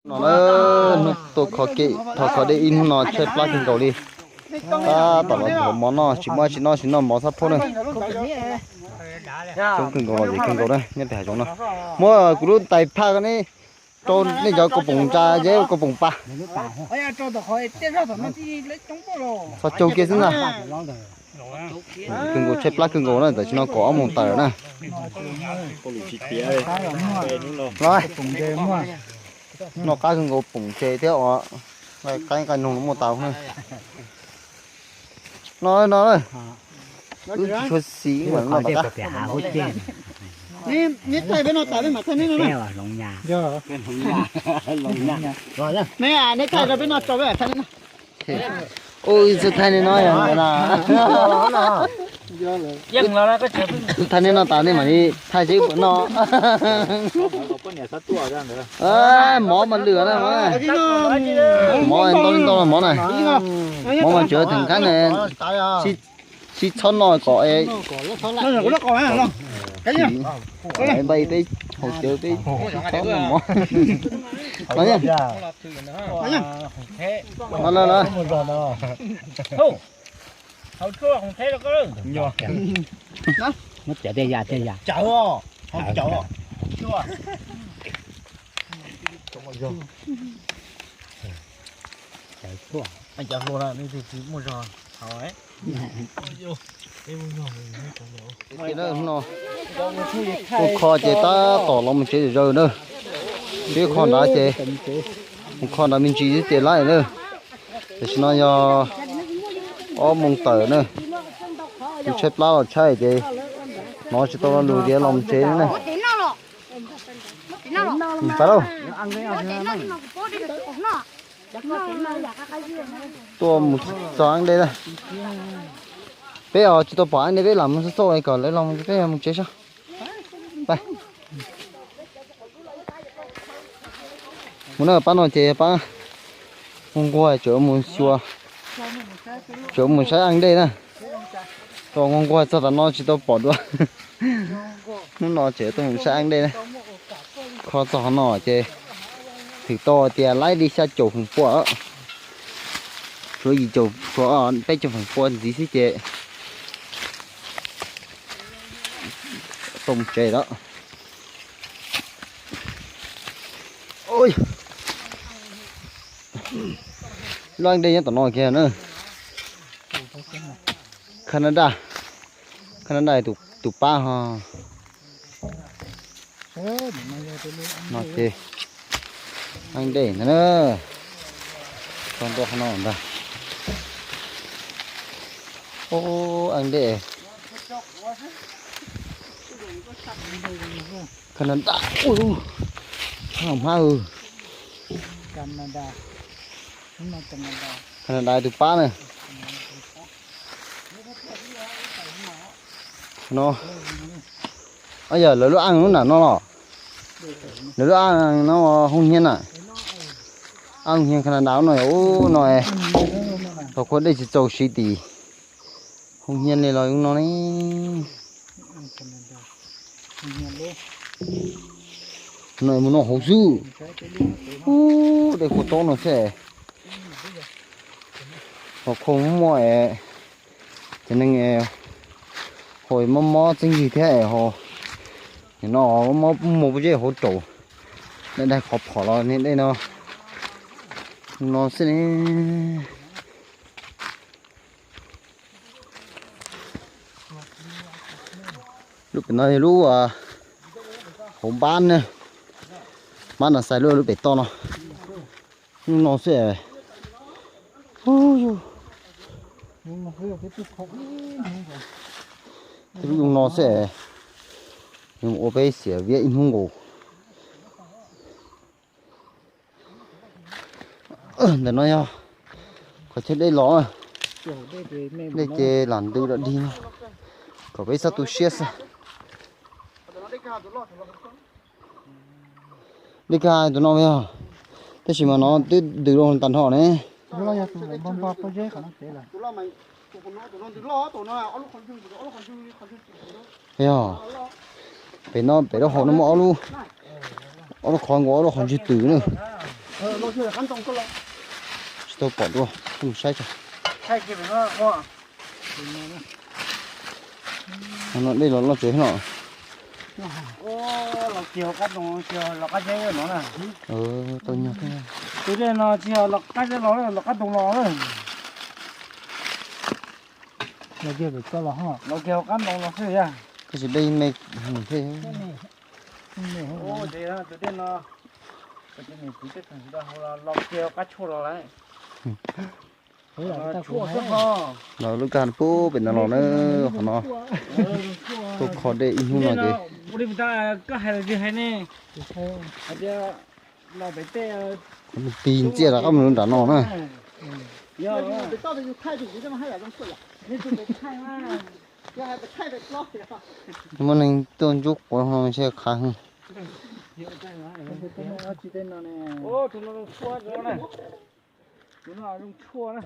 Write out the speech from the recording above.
No na, hnub tuaj kho kev, thov kho dej ib hnub no tshaib plab kawg nkaus li. Tab tom los nthuav mov noj, tsis muaj tsis noj, tsis noj mov xab phob na. Coob kawg nkaus, lom zem kawg nkaus na nyob pem hav zoov no. Muab kuv lub tais phaj rau nej cov kaus poom ntsa, yeb kaus poom pas. Txhos caug kiag xwb ntag. Kawg nkaus, tshaib plab kawg nkaus na, tam sim no kaum ob moos tawm na. Noj qab kawg nkaus, poom ntses thiab os, nqaij nqaij noog muaj tau na. No no, wb tsis tshua xis mas no tom qab. Neb thaij peb no tas peb mam thaij neb no na. Neb thaij rau peb no tso peb mam thaij neb no. Ua ib txhia thaij neb no yog no. Thaij neb no tas nej mam li thaij seb puas noj. Mov mas lwm na. Mov ntau li ntau los mov na. Mov mas tseem theem kab na. Sib txhob noj kom npaj peb haus cawv peb sib txhob noj mov. Los na. Muab cawv tej yam tej yam. Cawv tshuaj. Ua kho ces tab tom los mus tsev zawm zawg na. Peb kho nrad ces mus kho nrad me ntsis xwb ces lawm na. Tam sim no yog ob moos tawm na. Kuv tshaib plab los tshaib ces hnov tsis tau lo lus ces los mus tsev na. Pas lauj. Tuaj mus txog ab dej na. Peb os tsis tau pom ab dej peb lam mus xauj xauj kom lawv los peb mus tsev sab. Mus na, pab no ces pab nquag nquag tseem mus xyuas, tseem mus saib ab dej na. Tos nquag nquag txog tom no tsis tau pom dua. Hnub no tseem tuaj mus saib ab dej na. Kho txog qhov no ces twb tau tias laib li xya caum feem pua, tshuav yim caum, tshuav peb caum feem pua ntxiv xwb ces tau mus tsev lawm. Lub ab dej nyob tom no kiag na. Canada, Canada tus pab ho. No ces ab dej ntag na. Txog ntua qhov no ntag. Ub, ab dej Canada. Ub, tshaj hmab. Canada tus pab na. No, yog lawv lub ab lub nram no los? Lawv lub ab no Hoo Hiav na. Ab Hoo Hiav Canada no, ub no, thaum khuav dej tsis txaus siv tim Hoo Hiav li los no ne. No mus noj hauv xwb. Ub, dej khuav tob no xwb. Hos khau muaj es, cov neeg hos mob mob txeeb yig thiab es hos, nim no mob muaj pob zeb hauv raum, dej daig qhov phom los niag dej no, no xwb ne. Lub pem no yog lub hauv npab na, npab no xais lub lub pem toj no. Lub no xwb. Lub no xwb, ua peb xiam viab ib hnub nkaus. Ntawm no yog qhov chaw dej los, dej ces lam ntws dog dig no, kom peb txhob tu siab xwb. Dej kag tus no yog, tab sis mas no twb ntws los tag nrho ne. Yog, pem no pem lub hauv no muaj ob lub, ob lub qhov nkaus ob lub qhov ntswg twm na. Tsis tau pom dua, mus saib tso. No dej los loj tsev no. Tau nyuag thiab. Tus dej no tsis yog los qab zeb los, los qab ntoo los. Los kiag pem ko los ho, los kiag hauv qab ntoo los xwb yog. Koj tsis dej me thiab. Tus dej no, niam txiv tej tseem tsis tau haus los, los kiag hauv qab tshuaj los lawm. Los lub kab pub pem no los na, qhov no tuaj kho dej ib hnub no ces. Koj hais los tsis hais ne, hais tias los pem tej, qhov tig ntxiaj rov qab mus nram no na. Muaj neeg tuaj ntsuab quav no ntshe qab heev. Tus no zoo tshuaj na.